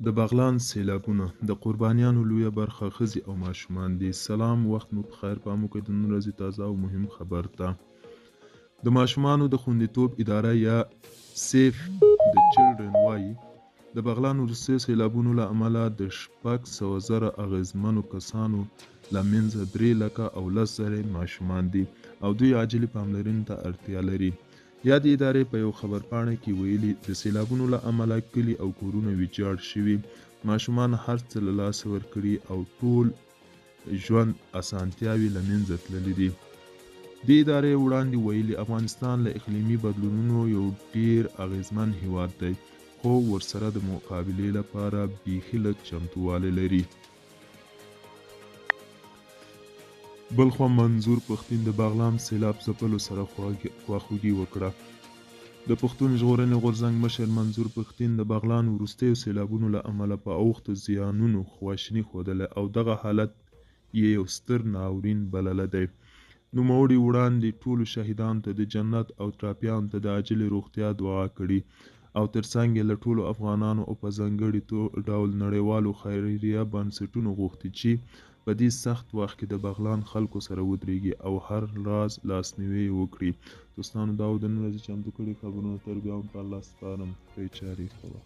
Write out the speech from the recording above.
د بغلان سېلابونه، د قربانیانو لویه برخه ښځې او ماشومان دي. سلام، وخت مو په خیر. پام وکړئ د نن ورځې تازه او مهم خبر ته. د ماشومانو د خوندیتوب اداره یا سیف د چلډرن وايي، د بغلان وروستیو سېلابونو له امله د 600,000 اغېزمنو کسانو له منځه 3,10,000 یې ماشومان دي او دوی عاجلې پاملرنې ته اړتیا لري. یادې ادارې په یو خبرپاڼه کې ویلي، د سېلابونو له امله کلي او کورونه ویجاړ شوي، ماشومان هر څه له لاسه ورکړي او ټول ژوند اسانتیاوې له منځه تللې دي. دې ادارې وړاندې ویلي، افغانستان له اقلیمي بدلونونو یو ډېر اغېزمن هېواد دی، خو ورسره د مقابلې لپاره بیخي لږ چمتووالی لري. بلخوا منظور پښتین د بغلان سېلاب ځپلو سره خواخوږي وکړه. د پښتون ژغورنې غورځنګ مشر منظور پښتین د بغلان وروستیو سېلابونو له امله په اوښتو زیانونو خواشیني ښودلې او دغه حالت یې یو ستر ناورین بللی دی. نوموړي وړاندې ټولو شهیدانو ته د جنت او ټپیانو ته د عاجلې روغتیا دعا کړې او ترڅنګ یې له ټولو افغانانو او په ځانګړي ډول نړیوالو خیریه بنسټونو غوښتي چې په دې سخت وخت کې د بغلان خلکو سره ودرېږي او هر راز لاسنیوی یې وکړي. دوستانو، دا و د نن ورځې چمتو کړي خبرونه. تر بیا هم په الله سپارم. ښې چارې کوه.